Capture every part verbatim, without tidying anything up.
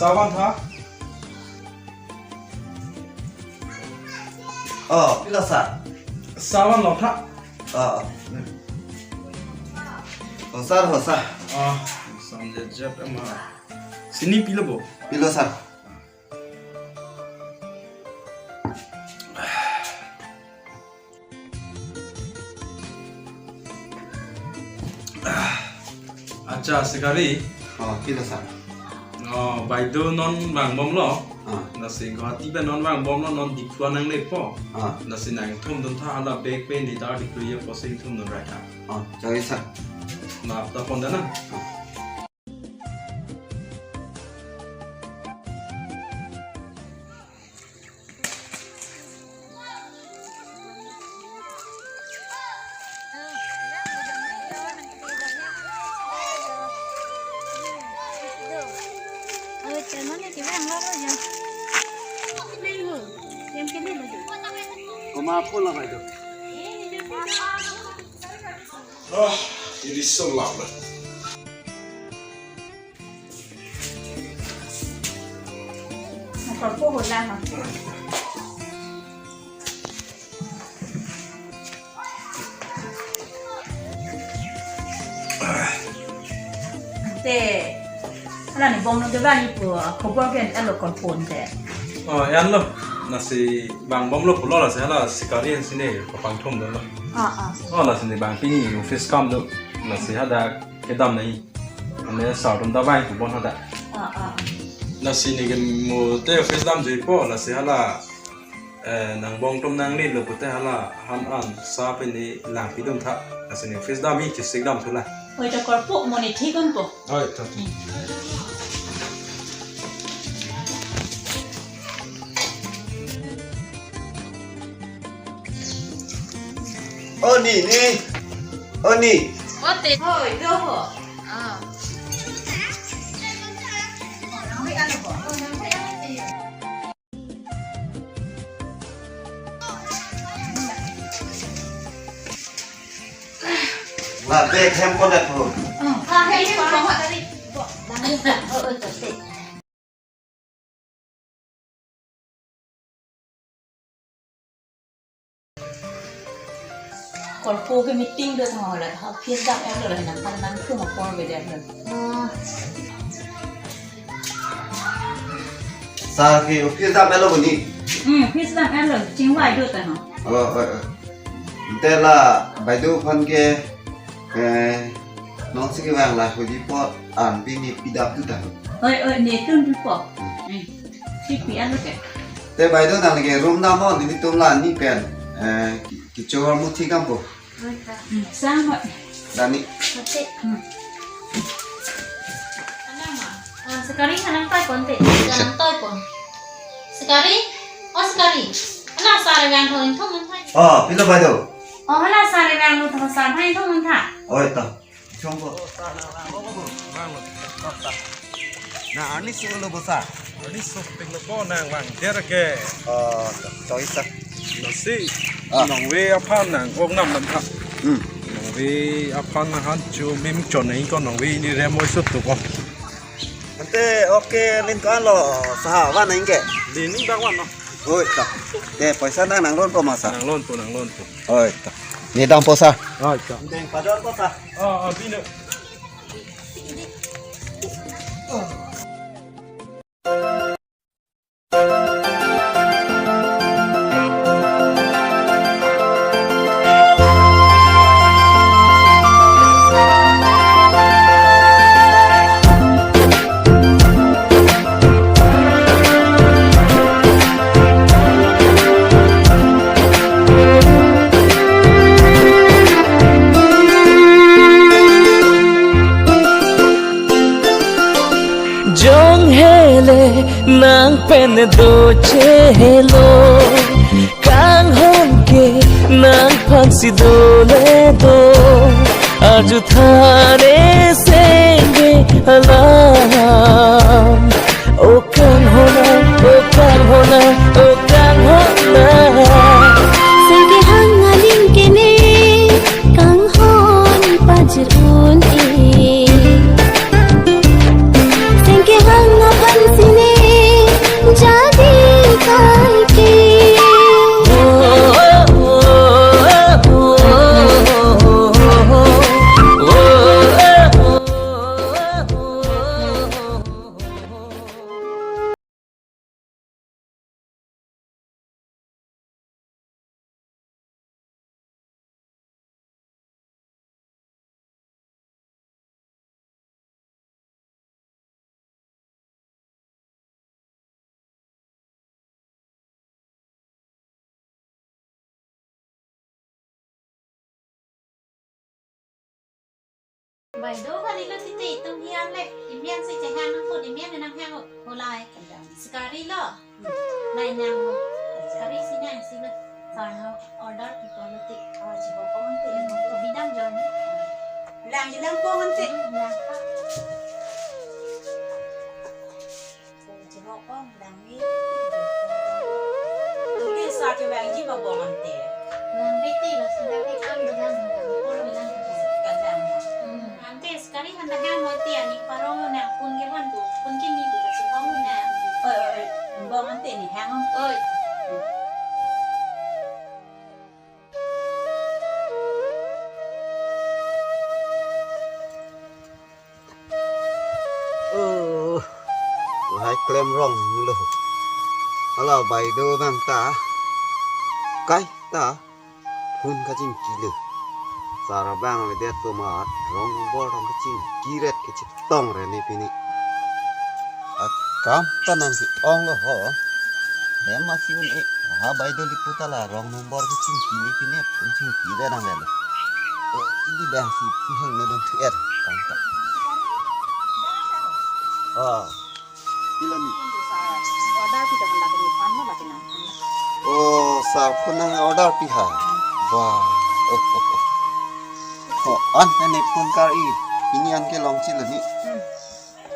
Savan tha. Oh, pilo sir? Savan lo tha. Oh, oh. Ho sir, ho sir. Ah, samjejat ama. Sini pilo bo? Pilo sir. Accha, Sikari. Oh, pilo sir? Oh, baideo non vangbomlo. Ah. Lasi Guwahati pen non vangbomlo, non Diphu nangle po. Ah. Lasi nangthumdun tha, hala bag pen ni dar Diphu ye posing thumdun rai tha. Oh, choi sir. Nap ta pon dana. Ah. Komat po la baideo? Oh, ini sulap lah. Apa po hola ha? Te, hala ne bom lo de ba ni po, khobor ke-en lo, call phone te. Oh, en lo. Lasi vangbomlo pulo, lasi hala Sikari sini papangthumdunlo. Ah, ah. Oh, lasi ne bang pini office akam do. Lasi hadak kedam nai. Ane sir atum ta vang pu bon hadak. Ah, ah. Lasi ne ke mo te office damjoi po, lasi hala, eh, nangbong atum nanglelo pute hala han an sa pen ne langpidun tha. Lasi ne office dam-i, chesik damthu la. Oi, to call po, mo ne thik un po. Oi, to. Oh, ni, ni. Oh, ni. Ote. Hoi, do ho. Ah. La, bag hem ko det ho. Ah, hem ko. Call po ke meeting do thang la, ha, office dam-et lo la, nang pan nangtum apor beda lo. Sir ke office dam-et lo ni? Hmm, office dam-et lo, chingvai do ta no. Oh, oh, oh. Te la, baideo aphan ke, eh, nonsi kevang la hudi po an pini pidap tu ta. Oi, oi, netum tu po. Hmm. Hmm. Si pi-an lo ke. Te baideo nang lagi room dam-o, nelitum la ni pen, eh, ki-, kechor muthi kam po. Oi, ta. Hmm, sang ho. Dani. Mati. Hmm. Anang ma. Ah, Sikari, anang toi pon te. Anang toi pon. Sikari? Oh, Sikari. Hala sir vang tho, ingthum un tha. Oh, pilo baideo? Oh, hala sir vanglo tho, sir vang ingthum un tha. Oi, to. Chong ko. Na, arni solo bo sir? Arni sopik lo bo, nang vang der ke. Oh, to, to, sir. Lasi, ah, nangve aphan nang-ok nam nam tha. Hmm. Nangve aphan nang han chu mim chon nang ko, nangve ni rem oi sut tu ko. Ante, okay, lin ko-an lo, sir, van nang ke? Lin ni bang van lo. Oi, to. Te, paisa nang nanglon po ma sir? Nanglon po, nanglon po. Oi, to. Ne dam po sir. Oi, to. Deng padon po sir. Ah, ah, bino. Jong hele nang pen do chelo, kanghon ke nang phan si dole do, arju thane senge alam. O kanghon a, o kanghon a, o kanghon a. Sengke hang aling kene, kanghon pajir un-e. Sengke hang aphan sine Bai do kali lo titi itum hian le. Imian si chehang nangput imian nang hang o. Holai. Sekali lo. Lai nang. Sekali si nang si lo. Sarna order pi ko lo ti. Oh, chihokong ti. Bidang jon. Lang lang pong ti. Lang. Chihokong lang ni. Tuli sa kevangji ma bong ante. Lang bete lo sudah ke kam bilang. Kol bilang. Kan lang. Hmm. Ante sekali handa hang mo ti ani parong na pun ke wan bu. Pun ke mi bu kachihong na. Oi, oi, oi. Bong ante ni hang om. Oi. Oh, lahai klem rong lo. Hala bai do bang ta. Kai ta. Phone kachingki lo. Sar abang avedet komat rong number rong kachingki ret kachitong re ne pini. Akam ta nang si ong lo ho. Hem masi un e. Ha bai do lipu ta la rong number kachingki ne pini. Phone chingki re nang lo. Eh, ini dah si piheng ne dun thu er. Kam ta. Ah. Pila ni? Order pi ta pon lake ni pan mo lake nang. Oh, sar phone nang order pi ha. Wah. Oh, oh, oh. Oh, an ne phone kar-i. Ini an ke long chil ni. Hmm.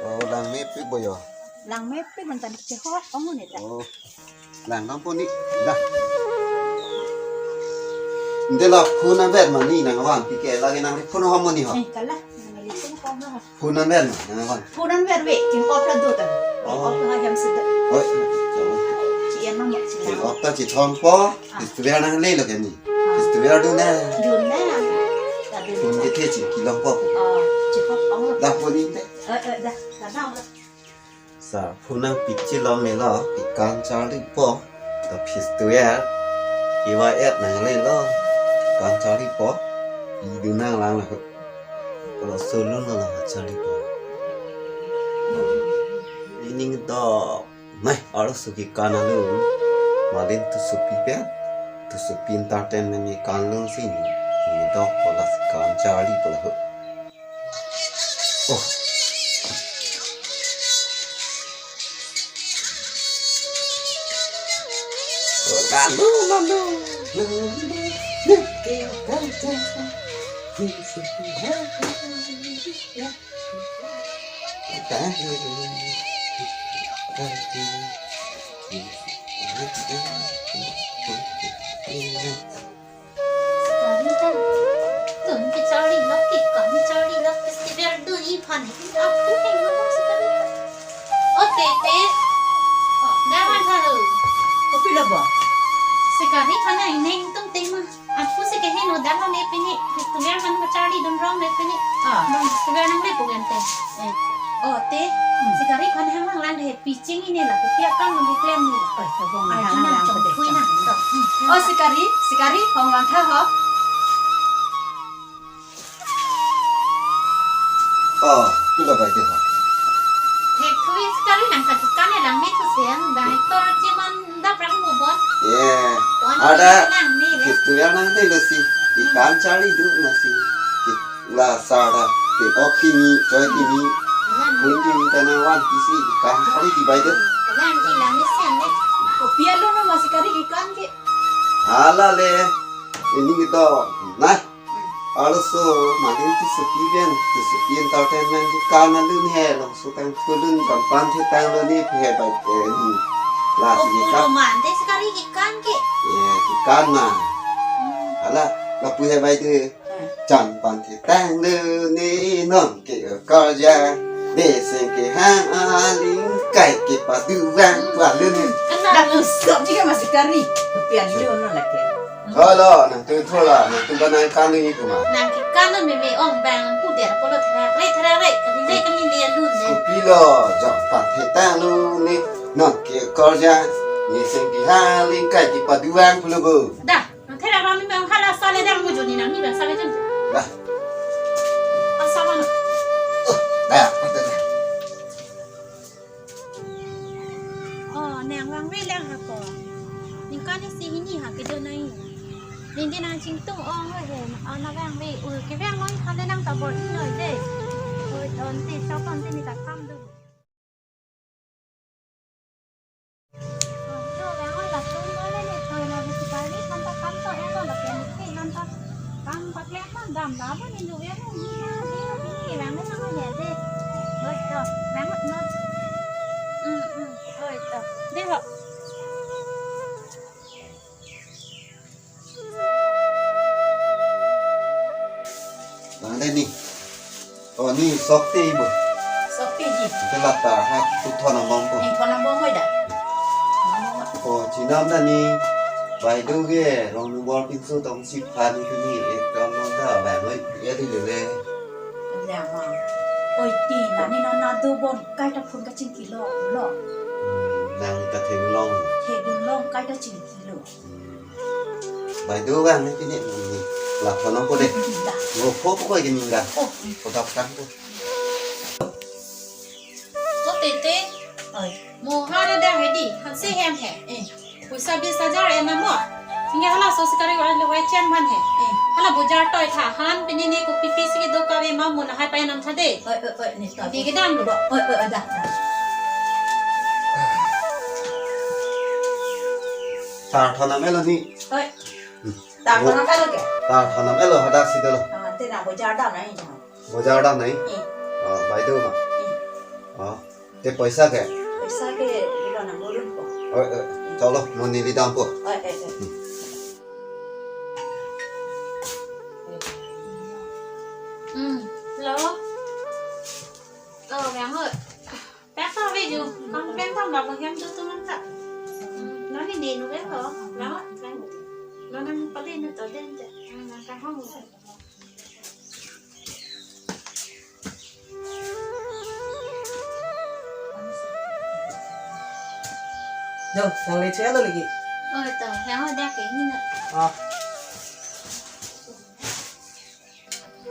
Oh, lang mepik boyo. Lang mepik man tan chehokong ne ta. Oh. Lang nang pon ni. Dah. Nde la phone an vet ma ni nang van pi ke lagi nang phone ho mo ni ho. Eh, kala. Nang li phone ko ha. Phone an vet ma nang van. Phone an vet ve, king off la do ta. Oh. Off la hem se da. Oi. Chi en ma mo chi. King off ta chithom po. Ah. Festival nang le lo ke ni. Ah. Festival do na. Do na. Ta do. Phone ke the chingki long po. Ah, chihokong. Dah pon ni te. Eh, eh, dah. Dah, dah. Sar phone nang pichi lo me lo, ikan charli po, to festival, iwa et nang le lo, ikan charli po, idun nang lang lo, lo sulun lo nang charli po. Ining to, mai, aro suki kan alun, malin tu supi pen, tu supi entertainment ni kan lun sini, ini to, pola si kan charli po lo. Oh. Lalu, lalu. Sekali ta, tun kecharli lok ke, kan kecharli lok ke, festival dun-i aphan, aphu heng lo sekali ta. Oh, tete. Oh, dawan halo. Kopi lo bo? Sekali aphan ineng tum tema. Aphu si keheno dak lo ne pini, festival aphan kecharli dun rong ne pini. Ah. Bang, festival nang le pu kan te. Eh. Oh, te. Hmm. Sekali aphan hang lang lang de. Piching ini la, kopi akam nang keklem ni. Oi, tabong. Ai, hang nang lang chong pede thui chong nang. Pede. Oh, sekali, sekali, hong lang tha ho. Oh, pilo ba ke ho. Thek thui sekali nang kaki kan ya lang me thu sen, bang tor chiman dap rang mu bon. Ye. Wan ada nang ni. Festival nang te lo si. Ikan charli dun na si. La sara ke ok kimi, choi kimi. Pun kimi kana wan kisi ikan charli di bai de. Kan ilang ni sen de. Kopi alo no ma sekali ikan ke. Hala le. Ini kita. Nah. Aloso, malin tu supi pen, tu supi entertainment di kan alun he, long sutang tulun, jam pan the tang lo ni he bai ke ni. La si ka. Kopi lo man de sekali ikan ke. Ye, ikan na. Hmm. Hala, lapu he bai de. Chan pan thitang lo ne non ke karja. Beseng ke hang aling kai ke paduang pua lo ne. Dah tusok juga masih kari. Pian lo non lagi. Halo, nang tu thola, nang tu banang kan ni kuma. Nang ke kan me me ong bang puder polo thera re thera re. Kami le kami le lun le. Kopi lo, jok pan thitang lo ne. Non ke karja. Beseng ke hang aling kai ke paduang pua lo bo. Dah. Nang thera rami bang hala sale dang mujo ni nang ni bang sale jeng. Dah. Asa mana? Dah, betul dah. Oh, nang wang we lang ha ko. Ningkan isi hini ha kedo nai. Ningje nangchingtung ong lo he, ana vang ve, ur kevang lo, han le nang ta bor-i noi de. Oi, ton te, chok ton te, ne ta kam do. Oi, jo, vang lo, latum lo le ne, toi lo, bisi kali, han ta kam to, ya lo, lapen te, han ta kam paklek lo, dam ta bo ne, nu ya lo, ni na, ni na, ni na, vang le nang ya de. Oi, jo, vang lo, no. Hmm, hmm, oi, jo. De ho. Bang de ni. Oh, ni sok te bo. Sok te ji. Ante la ta ha tu thon angbong po. Ni thon angbong hoi da. Oh, chenam da ni. Bai do ge rong nu bor pinso tong si phan ni ni. Ek kam ta bai hoi ya di le le. Ya ma. Oi ti na ni na na do bon kai ta phun kachingki lo lo. Hmm, nang ta theng long. Theng long kai ta chingki lo. Bai do bang ni pini ni. La thon po de. Da. Ngo pho po ko gini da. Oh. Ko dap kan po. Ko tete. Oi. Mo ha da dang he di. Han se hem he. Eh. Poisa bis hajar en namo. Singa hala so sikari wa lo wa chen man he. Eh. Hala bojar toi tha han pini ni ko pipi si do ka ve ma mo na hai pa en nam tha de. Oi, oi, oi, ni to. Di ke dam lo. Oi, oi, oi, da, da. Tar thon nam elo ni. Oi. Hmm. Tar thon nam elo ke? Tar thon nam elo hadak si dolo. Ah, te na bojar dam nai. Bojar dam nai? Eh. Ah, bai do ma. Eh. Ah, te poisa ke? Poisa ke ilo nang gurun po. Oi, oi. Chalo, mo neli dam po. Oi, oi, oi. Hmm. Hmm. Lo. Oh, yang hoi. Pek ta ve ju, kang pek ta bak bak hem tu tu man ta. Lo ni ne nu ve ko, lo, lo. Lo nang pale nu to den te. Nang ka hong. Jo, nang le chelo lagi. Oh, to, yang ho dak ke ni na. Ah.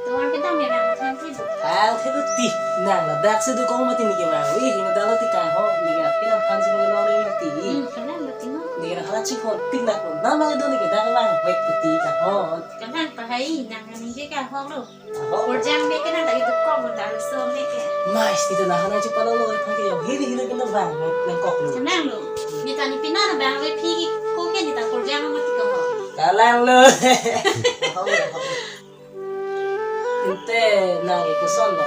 Tuan kita memang thank you. Ang thedu ti nang ladak si dukong mati ni ke mang. Wih, ini dalo ti kang ho, ni ke api nang phan si mengeno ni mati. Hmm, kalian mati no. Ni ke nang halat si ho tik nak pun. Nama itu ni ke dak lang, wek peti kang ho. Kalian pahai nang ni ke kang ho lo. Ho. Kurjang me ke nang tak itu kong mo dal so me ke. Mas, itu nah hana si palo lo, pakai yang hili hili kena bang, nang kok lo. Kalian lo. Ni tani pinan bang, we phi ko ke ni ta kurjang mati kang ho. Kalang lo. Ho, ho. Ante nang ke koson lo?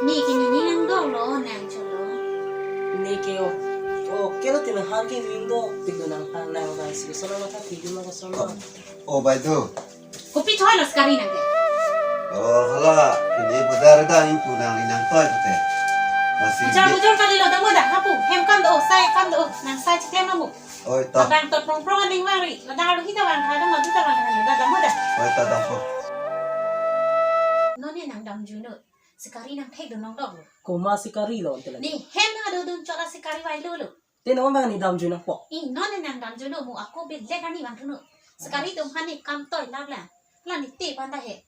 Ni ke ni ni nang dong lo, nang cholo. Ni ke o, o, ke lo ti nang han ke ni do, ti do nang pang nang bang si koson lo ta ti do nang koson lo. O, bai do. Kopi thoi lo sikari nang ke? O, hala, ini bazar da ingpu nang ni nang toi pute. Masih bujur, bujur kali lo, damo da, hapu, hem kan do, sai kan do, nang sai chiklem lo mu. Oi, ta. Abang to prong prong aning wari. Ladak alu hita bang, ada madu ta bang, ada madu ta. Oi, ta, ta, po. None nang dam juno. Sikari nang thek do nong dok lo. Koma sikari lo, ante la. Ni hem nang ado dun chora sikari vai lo lo. Te nong bang ni dam juno po. I, none nang dam juno mu ako be le kani bang tuno. Sikari tum hani kam toi lap la. La ni te panda he.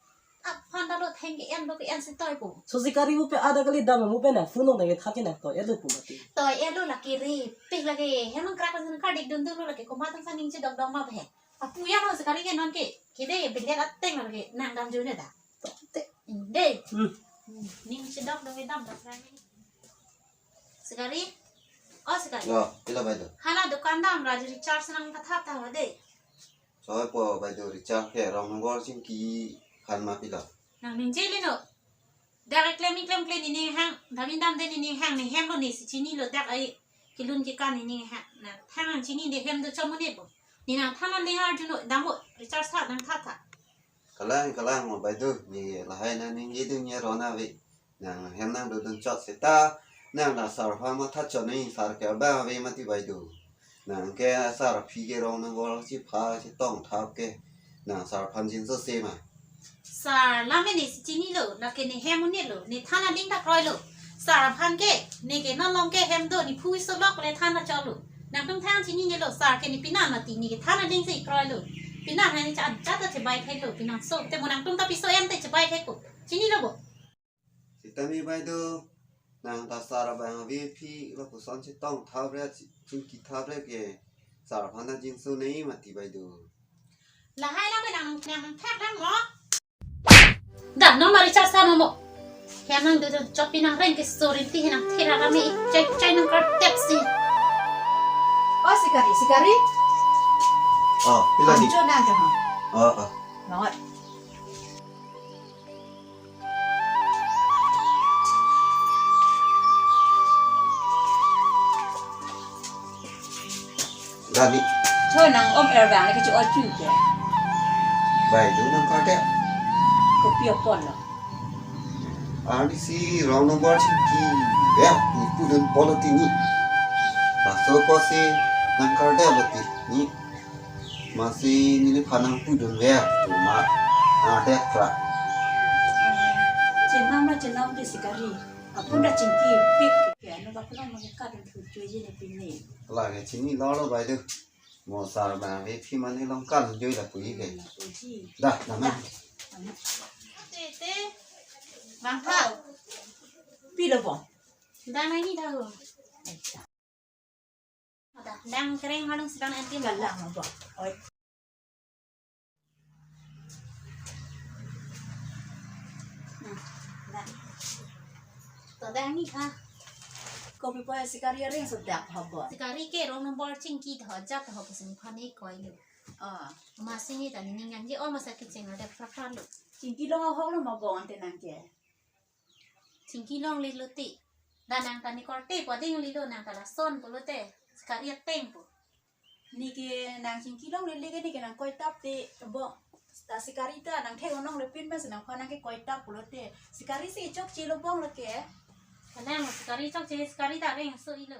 Aphan ta lo theng ke en lo ke en si toi po. So sikari mu pe ada kali dam mu pe nang phone nang ke thak ke nang toi elo pu mati. Toi elo lake re, pik lake, hemang krak kan kar dik dun dun lo lake, koma tang sa ning chedok dok ma he. Apu ya lo sikari ke non ke, kede bilet ateng lo ke, nang dam juno da. To te. Inde. Hmm. Hmm, ning chedok dok dam dok lake. Sikari? O sikari. Yo, pila bai do? Hala dukan dam ra recharge nang kathap ta de. Soi po bai do recharge ke rong nong bor chingki khan ma pila. Nang ningje le no. Dak klem klem klem ni ning hang, damin dam de ni ning hang ni hem lo ni si chini lo dak ai kilun kikan ni ning hang. Nang thang chini de hem do chomu ne po. Ni nang thang ling arjuno damo recharge tha nang tha tha. Kalang kalang mo bai do ni lahai na ningje do ni rona ve. Nang hem nang do dun chot seta, nang da sar phan matha chot ni sar ke ba ve mati bai do. Nang ke sar phi ke rong nong bor si pha si tong thap ke. Nang sar phan jin so se ma. Sar la me ni si chini lo, la ke ni hem ni lo, ni thana ding ta kroi lo. Sar phan ke, ni ke non long ke hem do, ni phu so lok le thana chot lo. Nang tum thang chini ni lo, sar ke ni pinan mati, ni ke thana ding si kroi lo. Pinan ni cha cha ta chebai thek lo, pinan so, te mo nang tum ta piso em te chebai thek ko. Chini lo bo. Sitame bai do, nang ta sar abang ave phi lapuson chetong thap re, chingki thap re ke, sar phan ta jin so nei mati bai do. Lahai lang nang nang thak lang mo. Dah, nomor recharge sa mo. Kaya nang do do chopi nang reng ke story ti nang thira kami chai chai nang kartep si. Oh, Sikari, Sikari. Oh, pila di. Ancho nang ka ha. Oh, oh. Mawat. Gani. Cho nang om er bang le ke cho chu ke. Bai do nang karte. Kopi apon lo. Ani si wrong number chingki. Ya, ni pudun polo tini. Paso ko si nang karte lo tini. Masi neli phanang pudun ya. Cuma ada pra. Chenam la chenam di Sikari. Apun da chingki pik ke anu ba pulang mangkat dan tujuh je ni pini. Lagi chini lolo bai do. Mo sar ba ve phi mane long kan joi la pui ke. Uji. Dah, nama. Te te. Bang tha. Pi lo bo. Dang nai ni tha ho. Dah, dang kereng halung sedang nanti. Galang bo. Oi. Hmm, dah. To dang ni tha. Kopi po Sikari ring sedak habo. Sikari ke wrong number chingki tho jat ho kesin phane koi lo. Ah, masi ni tani ning nang je oh masa kecheng ada pra pra lo. Chingki long ahok lo ma bong ante nang ke. Chingki long le lo ti. Da nang tani korte po ding li lo nang tala son po lo te. Sikari ateng po. Ni ke nang chingki long le le ke ni ke nang koi tap te bo. Ta Sikari ta nang thek onong le pin mas nang pha nang ke koi tap po lo te. Sikari si chok che lo bong lo ke. Kanang Sikari chok che Sikari ta reng so i lo.